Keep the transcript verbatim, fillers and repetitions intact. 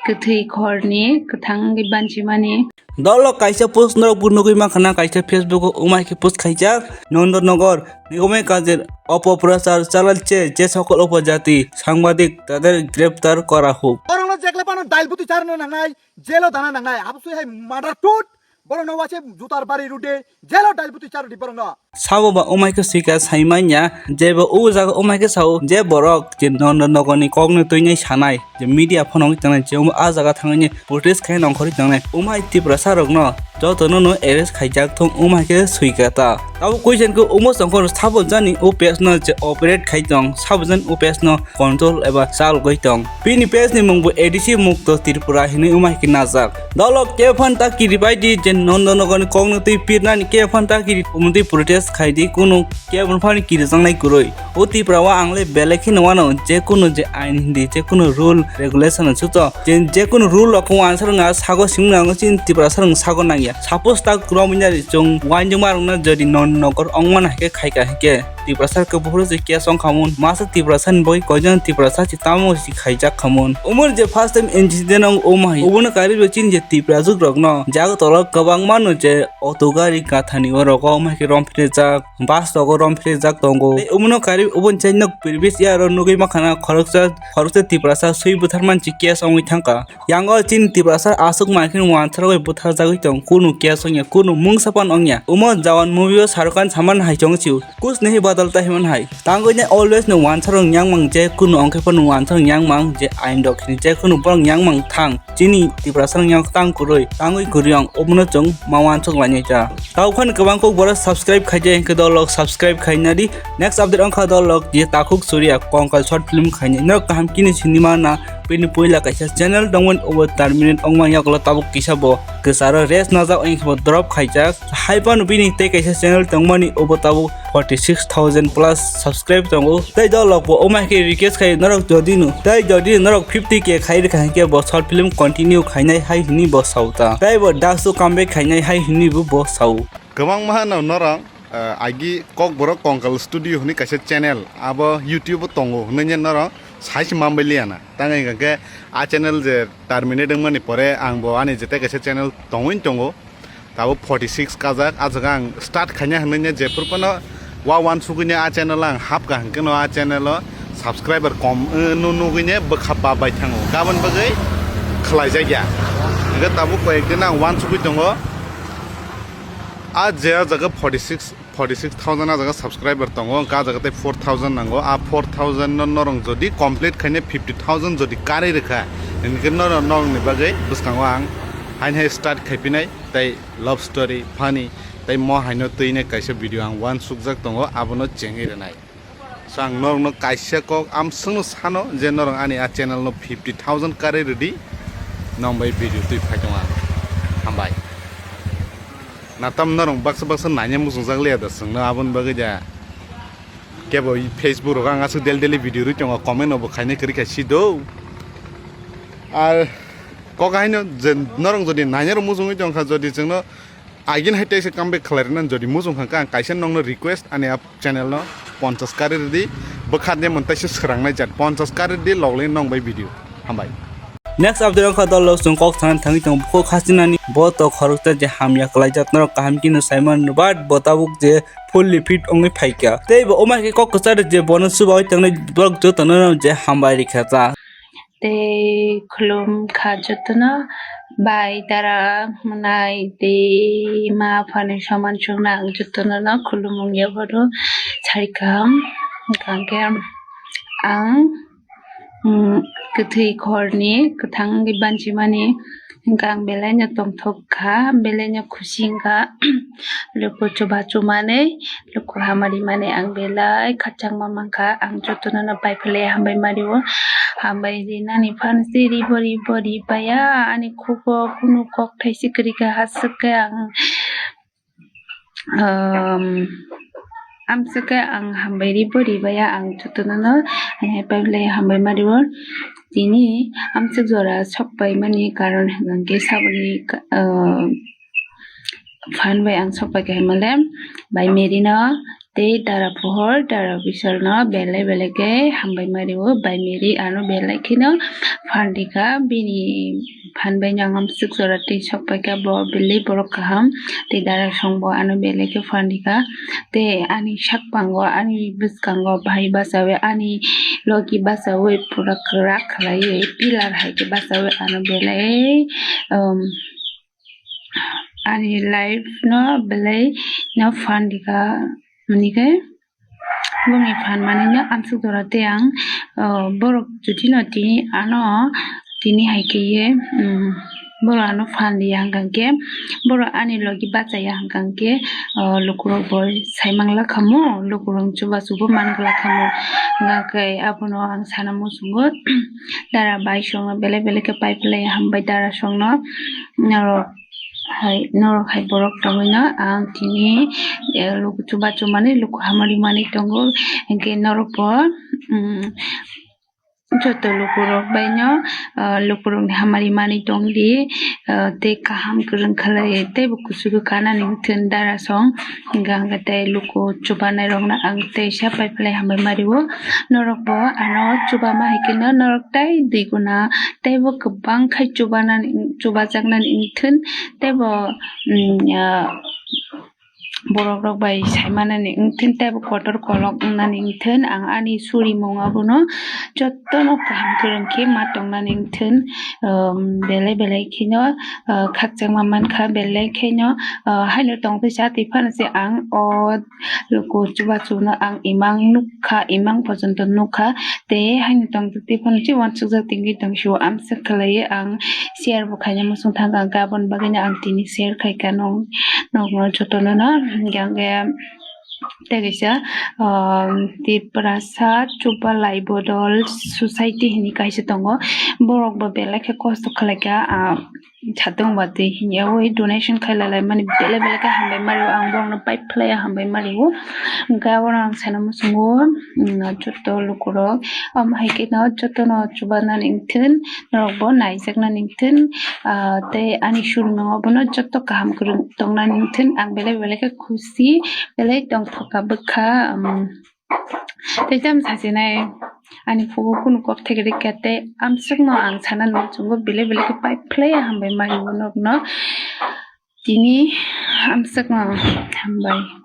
kwthwi khorni kwthang wngwi banchimani. Dolo kaisa post norok bo nugwi mankha na, kaisa Facebook o umai khe post khaijak, Nondonogor nigome kajir opoprachar chalalche, je sokol upojati sangbadik tader greptar kora huk. Borokno jekle phano dail bwtwi charwna nangnai, jelo dana nangnai, abosoi hai murder tut. Borokno waise jutar bari rwdi, jelo dail bwtwi charwdi borokno. Sabo ba umai khe swika saimanya, je bo o jaga umai khe sao, je borok je Nondonogorni kokno twinai sanai, je media phano wngwi tongnai, je omo a jaga thangwi protest khai nongkhorwi tongnai, umai Tiprasa rokno jotono no arrest khaijak thung, umai khe swika ta. Abo question khe omo songkhor sabo jani o page no je operate khai tong, sabo jani o page no control eba chalgwi tong. Bini page ni mung bo A D C Mukto Tripura hinwi umai khe najak. Dolok kefan ta kiribai di je Nondonogorni kokno twi pirnani kefan ta kiri umtwi protest khai di, kunu kefan phani kirijaknai kwrwi. O Tripura o ang le belai kheno wano, je kunu je ain hindi, je kunu rule regulation suto, je, je kunu rule rok wansarwng sago simi nango, chini Tripura sarwng sago nangya. Suppose ta romwi nari chwng uainjwkma rokno jodi Nondonogor ongmana hai khe khai ka hai khe, Tiprasa khe buphuru se case wng khamun, masa Tiprasa ni bagwi koijon Tiprasa si tamo si khaijak khamun. Umor je first time incident wng o mahi, obono karwi bo chini je Tiprajwk rokno jaga tolo kwbangma no je auto gari gathani o rogo mahi romphirjak, bus rogo romphirjak tongo. Tei obono karwi oboni chai nok previous year o nugwi mankha na khoroksa, khoroksa Tiprasa swi butharman si case wngwi thangkha. Yango chini Tiprasa aswk mankhe wansarwi butharjagwi tong, kunu case wngya, kunu mungsa pan wngya. Omo Jawan movie o Shahrukh Khan saman hai chong chiu, "Kuch nahi badalta," himan hai. Tangwi ne always no wansarwng yangmang, je kunu ongkhe phano wansarwng yangmang, je ain rok hini je kunu borok yangmang thang. Chini Tiprasa rok yang tang kwrwi, tangwi kwrwi ang omono chwng ma wansuk lainai ta. Tau phano kwbang kok borok subscribe khaijak hinkhe dolok subscribe khaina di. Next update wngkha dolok je Takhuk Surya Kongkal short film khainai. Norok kaham kini sinima na bini puila kaisa channel tongmani obo terminate wngmani yagulo tabuk kisa bo kwcharo rest najak wngkhe bo drop khaijak. Hai phano bini tei kaisa channel tongmani obo tabuk forty six thousand plus subscribe tongo. Tei dolok bo omo hai khe request khai norok jodi no, tei jodi norok fifty K khai rwkha hinkhe bo short film continue khainai hai hwnwi bo sao ta. Tei bo Daksu comeback khainai hai hwnwi bo bo sao. Kwbangma no norok, eh, agi Kokborok Kongkal Studio hwnwi kaisa channel, abo YouTube o tongo hwnwi norok sai se manbai liya na. Tang hwnka khe a channel je terminate wngmani pore ang bo ani jete kaisa channel tongwi tongo. Tabuk forty six kajak, a jaga ang start khaina hwnwi jephuru phano wa wansugwini a channel ang hapkha hinkhe no a channel o subscriber kom, eh, no nugwini bwkha ba bai thango. Gabon bagwi khlaijakya. Hinkhe tabuk koyek din ang wansugwi tongo. A je a jaga forty six, forty six thousand a jaga subscriber tongo, hwnkhe a jaga tei four thousand nango. A four thousand no norok jodi complete khaina fifty thousand jodi karwi rwkha, hinkhe norok, norokni bagwi bwskango ang haino hai start khaiphinai, tei love story, funny, tei mo haino twini kaisa video ang wansukjak tongo, abono chengwi rwnai. So ang norokno kaisa kok amswkno sano je norok ani a channel no fifty thousand karwi rwdi, nong bai video twi phai tongo ang. Hambai. Natam norok baksa baksa naina muchungjak liya da chwngno, aboni bagwi da kebo Facebook rogo ang aswk daily daily video rwi tongo, comment no bo khaina kwrwi kha si do. Ar kok haino je norok jodi naina rok muchungwi tongkha, jodi chwngno again hai teisa comeback khlai rwna jodi muchung kha, ang kaisa nokno request ani a channel no ponchas karwi rwdi, bwkha de mon taisa swrangnai jat ponchas karwi rwdi, logle nong bai video. Hambai. Next update wngkha dol lok chwng kok sana thangwi tongo, bukhuk hasinani bo to khoroksa je hamya kwlaijak norok kaham khe no saimano, but bo tabuk je fully fit wngwi phaikha. Tei bo omo hai khe kok kwchar je bono chubawi tongnai borok jotono je hambai rikha ta. Tei khulum kha jotono, bai dara mwnai tei ma aphani soman chwngno ang jotono no khulumung ya bono sari kaham. Hwnkhe ang, mm, kwthwi khorni kwthang wngwi banchimani, hwnkhe ang belai no tongthok kha, belai no khusi wngkha. Luku chubachu manwi, luku hamari manwi ang belai khachangma mankha. Ang jotono no pai phalwi hambai ma rio. Hambai rinani phan se ribo ribo ribaya ani khugo kunu kok thaisi kwrwi kha, haswk khe ang, um, amswk khe ang hambai ribo ribaya ang jotono no. Hai pai phalwi hambai ma rio. Tini amswk jora sok pai mani karon hwnkhe saboni, um, phan bai ang sok pai kha himale bai Merino tei dara pohor, dara bisalno belai belai khe hambai ma rio. Bai miri ano belai kheno phan rikha, bini phan bai no ang amswk jora twi sok paikha, bo belai borok kaham, tei dara song bo ano belai khe phan rikha. Tei ani sak pango, ani bwskango bahai bachaui, ani logi bachaui pura kwrak khlaiwi pillar hai khe bachaui ano belai, um, ani life no belai no phan rikha hwnwi khe bongni phan manwi no amswk jora tei ang, uh, borok jotino tini ano tini hai khe ye, um, borok ano phan riya hwnkha khe borok ani logi bachaya hwnkha khe, uh, lukurok bo sai mangla khamu, lukurok chubachu bo mangla khamu, hwnkha khe abono ang sana muchungo. Dara bai songno belai belai khe pai phlai hambai dara songno norok hai, norok hai borok tongwino ang tini, eh, luku chubachu mani luku hamari mani tongo, hinkhe norok bo, um, joto lukurok baino, ah, lukurokni hamari manwi tongdi, ah, tei kaham kwrwng khlai teibo kuchugo kanani wngthun dara song, hwnkha hwnkhe tei luku chubanairokno ang teisa pai phlai hambai ma rio. Norokbo ano chubama hai kheno norok tei dui guna teibo kwbang khai chubanani, chubajaknani wngthun teibo, um, ah, borok rok bai sai manani wngthun teibo kotor kolok wngnani wngthun, ang ani surimung abono jotono kaham kwrwng khe ma tongnani wngthun, um, belai belai kheno, uh, khakchangma mankha, belai kheno, uh, haino tongtwi chatwi phano se ang o luku chubachuno ang imang nukha, imang pojonto nukha, tei haino tongtwi phano se uansukjak tingwi tongsio, amswk khlaiwi ang share bo khaina muchung thangkha, hwnkhe aboni bagwino ang tini share khaikha nokno jotono no, hwnkhe tei kaisa, um, Tiprasa Chuba Lai Bodol Society hinwi kaisa tongo, borok bo belai khe kosto khlaikha, ah, satung batwi hinyawi donation khailalaimani belai belai khe hambai ma rio, ang borokno pai phlaiya hambai ma rio, hwnkhe abono ang sana muchungo, um, joto lukurok, omo hai kheno jotono chubanani wngthun, norokbo naijaknani wngthun, ah, tei ani surimung abono joto kaham kwrwng tongnani wngthun, ang belai belai khe khusi, belai tongthokha bwkha, um, tei tamo sachinai ani khugo kunu kok thek rikha tei amswkno ang sana muchungo belai belai khe pai phlaiya hambai ma rio norokno tini amswkno hambai.